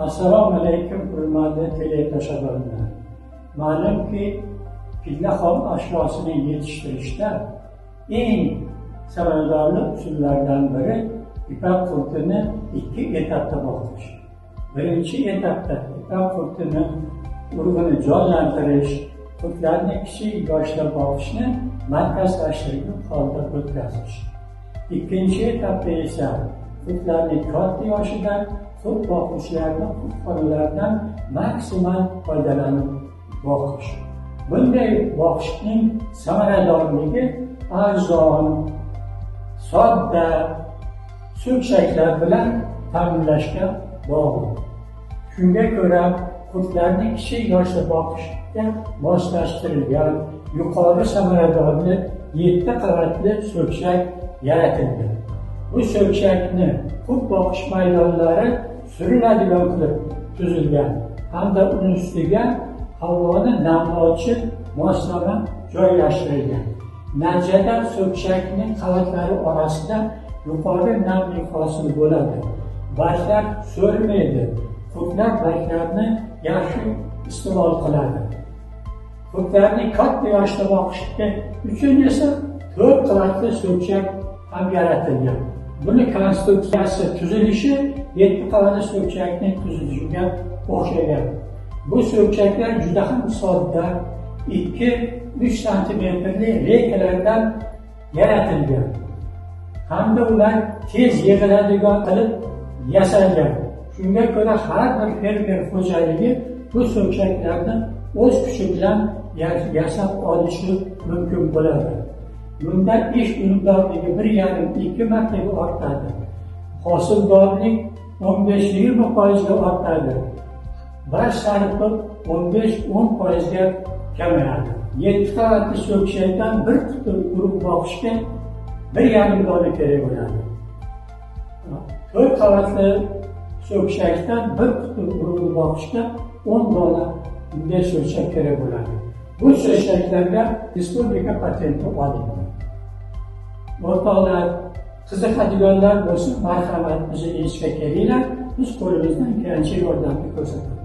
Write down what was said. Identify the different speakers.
Speaker 1: Assalomu alaykum hurmatli teletomoshabinlar. Ma'lumki, pilla xom ashyosini yetishtirishda eng samaradorli usullardan biri ipak qurtini ikki etapda boqish. Birinchi etapda ipak qurtini urug'ini jonlantirish, qurtlarni kichik yoshda boqishni markazlashtirilgan holda o'tkazish. Ikkinchi etapda esa qurtlarni katta yoshida qurt boquvchilarni qurtxonalardan maksimal foydalanib boqish. Bunday boqishning samaradorligi arzon, sodda so'kshaklar bilan ta'minlashga bog'liq. Shunga ko'ra qurtlarni kichik yoshda boqishga moslashtirilgan yuqori samaradorli 7 qavatli so'kshak yaratilgan. Bu so'kshakni qurt boqish maydonlari suriladigan qilib tuzilgan hamda uning ustiga havoni namlovchi moslama joylashtirilgan. Natijada so'kshakning qavatlari orasida yuqori namlik hosil bo'ladi. Barglar so'rmaydi, qurtlar barglarni yaxshi iste'mol qiladi. Qurtlarni katta yoshda boqishga uchun esa 4 qavatli so'kshak ham yaratilgan. Buni konstruksiyasi tuzilishi 7 qavatli so'kshakning tuzilishiga o'xshagan. Bu so'kshaklar juda ham sodda, 2-3 santimetrli reykalardan yaratilgan. Hamda ular tez yig'iladigan qilib yasalgan. Shunga ko'ra har bir fermer xo'jaligi bu so'kshaklarni o'z kuchi bilan yasab olishi mumkin bo'ladi. Bunda ish unumdorligi 1,5-2 martaga ortadi. Hosildorlik 15-20% ga ortadi. Barg sarfi 15-10% ga kamayadi. 7 qavatli so'kshakdan bir quti urug' boqishga 1,5 dona kerak bo'ladi. 4 qavatli so'kshakdan bir quti urug'ni boqishga 10 dona bunday so'kshak kerak bo'ladi. Bu so'kshaklarga respublika patenti olingan. O'rtoqlar, qiziqadiganlar bo'lsa, marhamat, bizni institutga kelinglar, biz qo'limizdan kelgancha yordamni ko'rsatamiz.